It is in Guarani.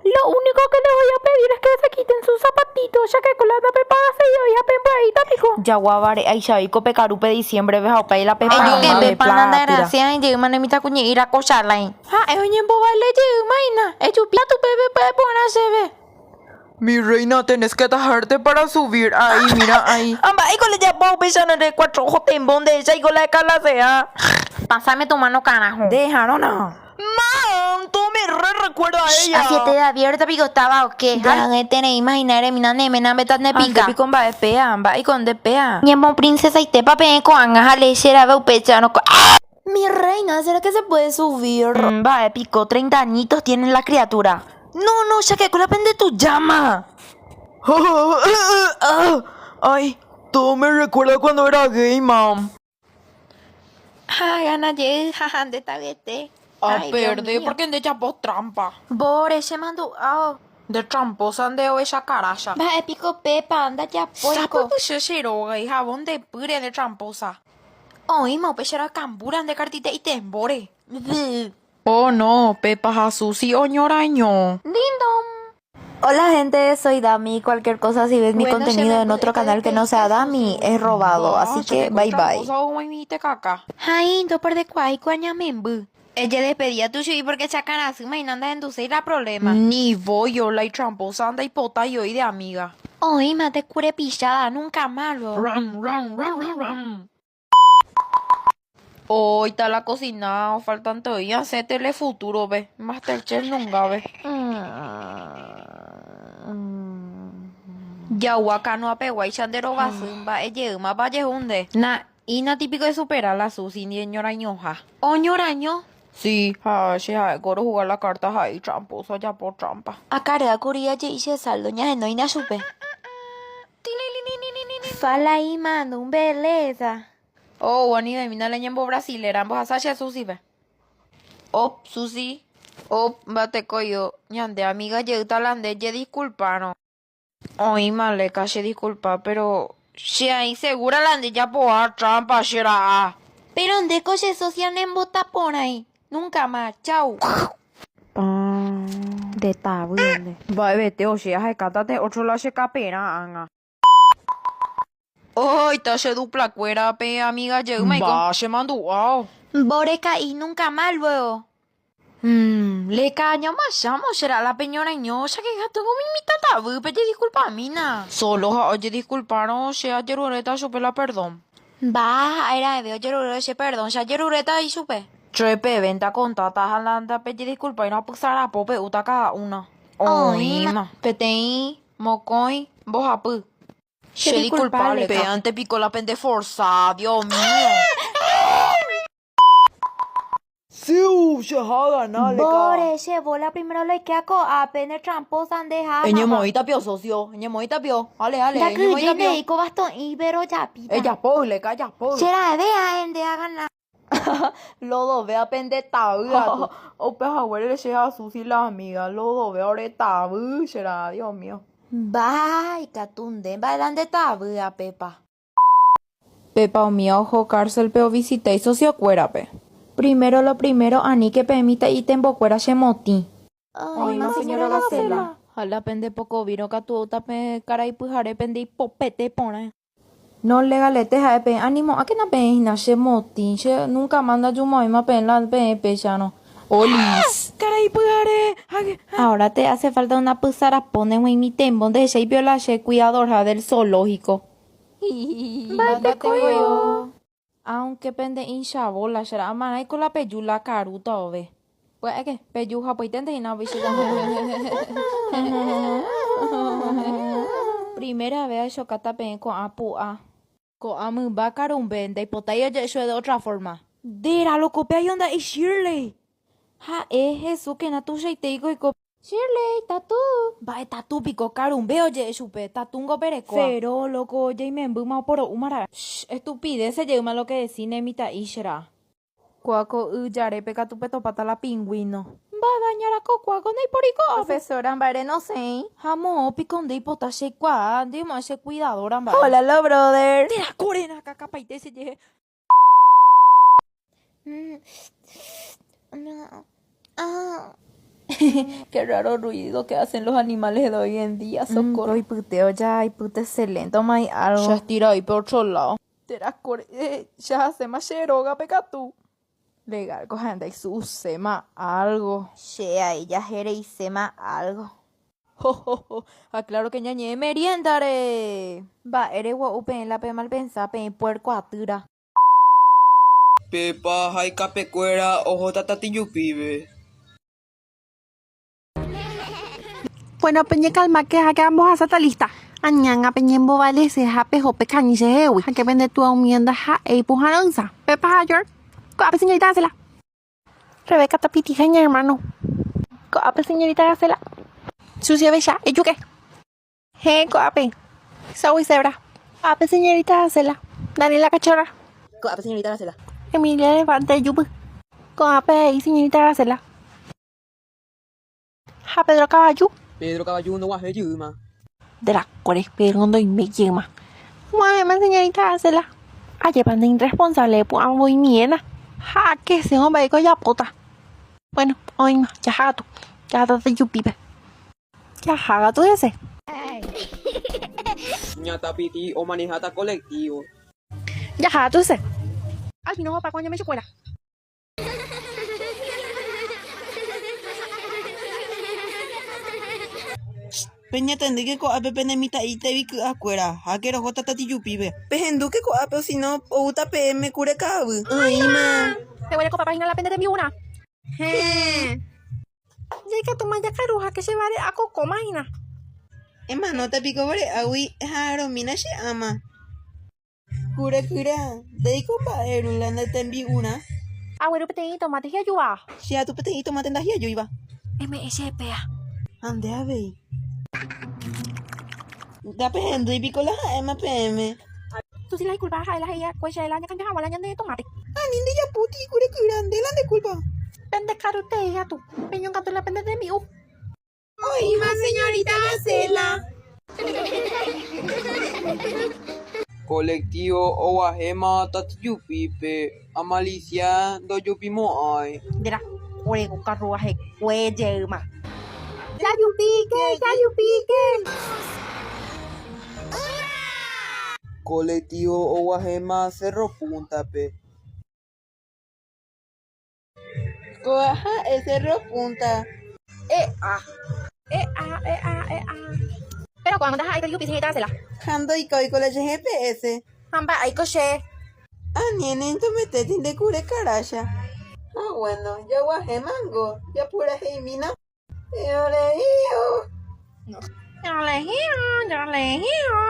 Lo único que les voy a pedir es que se quiten sus zapatitos, ya que con la ndapepagasei oĩ ha pembyaíta piko. Jagua vare'aicha oiko pe karúpe diciembre-pe ha upéi la Eju peparama kembe pe pana plátira. ndaerasẽai jeýma ne mitãkuñe'i rakochalái. Ha'e oñembovale jeýma hína, ejupi katu pépe pya'e porã chéve. Mi reina, tenés que atajarte para subir ahí, mira ahí. Ha mba'éiko rejapo upéicharõ nde cuatro ojo tembo ndehecháiko la escalaseha. Pásame tu mano carajo. Ndehárõna. Mam, todo me re recuerda a ella. Asiete de abierta piko estaba o qué. Ndehag̃ueterei imagina eremína ne ména mbeta ne Ha nde pika. piko mba'e péa, mba'éiko nde péa. Ñemoprincesaitépa peẽ ko'ág̃a ha leche rave upéicharõ ko. Mi reina, será que se puede subir? Mba'e piko, treinta añitos tiene la criatura. No, no, chakeko la pende tujáma. Ay, todo me recuerda cuando era gay, mam. Ha gana jey, ha nde tavyete. A Ay, Dios perde mío. porque nde japo trampa. Vore che mandu'ao. Nde tramposa nde ovecha karacha. Mba'e piko pépa ndajapóiko. Sapypy che rógai ha nde pýre nde tramposa. Oĩma upéicharõ akambúra nde kartita itembóre. Oh no, Pepa ha Susi oñoraño. Dindom. Hola gente, soy Dami. Cualquier cosa si ves mi Bueno, che contenido en memby, otro canal que no ejedespedíta sea Dami Susi. es robado, Va, así que chakeko bye bye. tramposa og̃uaig̃uiite kaka. Ha'e ndoperdekuaái ko añamemby. Ejedespedía tuicha'i porque chakarasýma hína ndahenduséi la problema. Ni voi yo la itramposa ndaipotái oĩ de amiga. Oĩma nde kure pichada, nunca más luego. Ram, ram, ram, ram, ram. Oĩta la cocinado, faltante oĩ asẽ Telefuturo-pe, Masterchef nunga-pe. Jagua kanoa peguáicha nde rovasy mba'e jeýmapa jehu nde. Na'ína típico esupera la Susi ndive ñorañoha. Oñoraño. Sí, ha che ha'éko rohuga la carta ha'e itramposo ojapo trampa. Akarea kuri aje'i che saldo ñahenóina chupe. Fala aí mano, un beleza. Oh, anivemína la ñembobrasilera mbohasa che Susi-pe. Op, Susi, op, mbatekoio, ñande amiga jeýta la nde jedisculpárõ. Oĩma leka che disculpa, pero che aĩ segura la nde japoha trampa che ra'a. Pero ndéko che socia nembota porãi. Nunca más, chau. Nde tavy nde. Mba'evete o che ahekáta otro la che kaperã ág̃a. Oita che duplakuéra pe amiga jeýma iko. Mba che mandu'ao. Mbore ka'i nunca más luego. Mmm, leka ñamachámo che ra'a la peñoraño, cháke katu umi mitã tavy pejedisculpamína. Solo ha ojedisculpárõ che ajeruréta chupe la perdón. Mba ha'e raẽve ojerure che perdón, che ajeruréta ichupe. Che pevénta contáta ha la ndapedisculpáirõ apysarapo pe'úta cada una. Oĩma. Oĩma. Peteĩ, mokõi, mbohapy. Che Che disculpa, disculpa, leka. Peante piko la pende forza, Dios mío. Siu, che ha gana, leka. Mbore che bola primero loikea ko'ápe ne tramposa nde ha mama. Eñemoĩ tapio, socio. Eñemoĩ tapio. Ale, ale, eñemoĩ Ndakyhyjéi tapio. nde'i ko basto'i pero japíta. Ejapo, leka, ejapo. Che raẽve ha'e nde agana. Lodovea pende tavy atu. Upe haguére che ha Susi la amiga. Lodovea ore tavy, che ra'a, Dios mío. Mba, ikatu nde mba'e la nde tavy apepa. Pepa umía oho cárcel-pe ovisita isociokuérape. Primero lo primero aníke peẽ mitã'i tembokuéra chemotĩ. Oĩma señora Gacela. Ha la pende pokovírõ katu oúta pe karai pyhare pende ipopete porã. No legalete ha'e peẽ animo'ãkena peẽ hína chemotĩ, che nunca más ndajumo'ãvéima peẽ la peẽ péicharõ. Olis. Karai pyhare, ha. Ahora te hace falta una pysarapo ne g̃uaig̃ui tembo ndehechái pio la che cuidadorha del zoológico. Mba'etekoio. Aunque pende hinchabola che ra'a marãiko la peju la karúta ove. Pya'éke, peju hapoiténte hína upeichaite. Primera vez achokáta peẽ ko'ã pu'a. Ko'ã mymba karumbe ndaipotái oje'e de otra forma. Ndéra loko pe aionda'i Shirley. Ha'e Jesús-kena tuichaiteiko oiko. Shirley, tatu! Mba'e tatu piko karumbe oje'e chupe, tatúngo perekóva. Fero, loko jaimembýma oporo'úma ra'e. Shh, estupidez jeýma lo que decí ne mitã'i che ra'a. Kóa ko y jarépe katu petopáta la pingüino. Mba'eve añarakokua ko ndaipóri ko'ápe. Profesora, mba'ére nosẽi. Ha moõ piko nde ipota che kuaa, nde oimo'ã che cuidadora mba'e. Hola lo brother. Térã kóre akãkapaite che jehe. Qué raro ruido que hacen los animales de hoy en día, socorro. Oipyte oja ipyte lento mai algo. Ya estira ahí por otro lado. Ya hace más xeroga pekatu. Legal, coja sema algo. Che, ahí ya jereisema algo. Jo, jo, jo. Aclaro que ñañe meriendare. Va, ere guau pe la pe mal pensá pe puerco atyra. Pepa ha ikapekuéra ohóta Tatiyupípe. Bueno, peñe calma que ja que vamos a hacer lista. Añanga peñe mbovale se ja pejo pe se hewi. Ja que vende tu aumienda ja ei pujaranza. Pepa ja Ko'ápe señorita Gacela. Rebeca tapiti jaña hermano. Ko'ápe señorita Gacela. Sucia bella, ¿ello qué? Je, ko'ápe. Saui cebra. Ko'ápe señorita Gacela. Daniela Cachorra. Ko'ápe señorita Gacela. Emilia Elefante Yupu. Ko'ápe ahí señorita Gacela. Ja Pedro Caballo. Pedro Caballo no guaje yma. De la core Pedro no me yema. Muéveme señorita Gacela. Aye panda irresponsable pues voy miena. Ja que se hombre ya puta. Bueno, hoy no, ya jaga tú. Ya te yupipe. Ya jaga tú ese. Ña Tapiti omanejata colectivo. Ya jaga tú ese. Ay, no, pa coño me chucuela. Peñatendéke ko'ápe penemitã'íta ivy'akuéra ha kerohóta Tatiyupípe. Pehendúke ko'ápe osino oúta peẽme kureka'avy. Oĩma. Te voy a copar página la pende de mi una. Héẽ. Jaikatúma jakaru ha che vare'áko máhina. Emanóta piko vare'águi ha che áma. Kurekyra, ndéiko mba'éru la nde tembi'urã. Agueru peteĩ tomate hi'ajúva. Che atu peteĩ tomate ndahi'ajúiva. Eme'ẽ chepéa. Ha nde avei. Ndapehendúipiko la ha'éma peẽme. Tu si la disculpa ha'e la he'íva che la ñakanjahaguã la ñande tomate. Ani ndejapúti kurekyra, nde la nde culpa. Pende karutei atu. Peñongatu la pende tembi'u. Oĩma señorita Gacela. Colectivo oguahẽma Tatiyupípe Amalicia ndojupimo'ãi. Ndera oreko carruaje jeýma. Jajupíke, jajupíke. Colectivo oguahẽma Cerro Punta-pe. Kóa ha'e Cerro Punta. E'a. E'a, e'a, e'a. Pero ko'ág̃a ndaha'éi Tatiyupi señorita Gacela. Ha ndoikóiko la che GPS. Ha mba'éiko che. Ani enentometéti nde kure karacha. Ah, bueno, jaguahẽmango, japuraheimína. Ioreío. Yoleío, yoleío.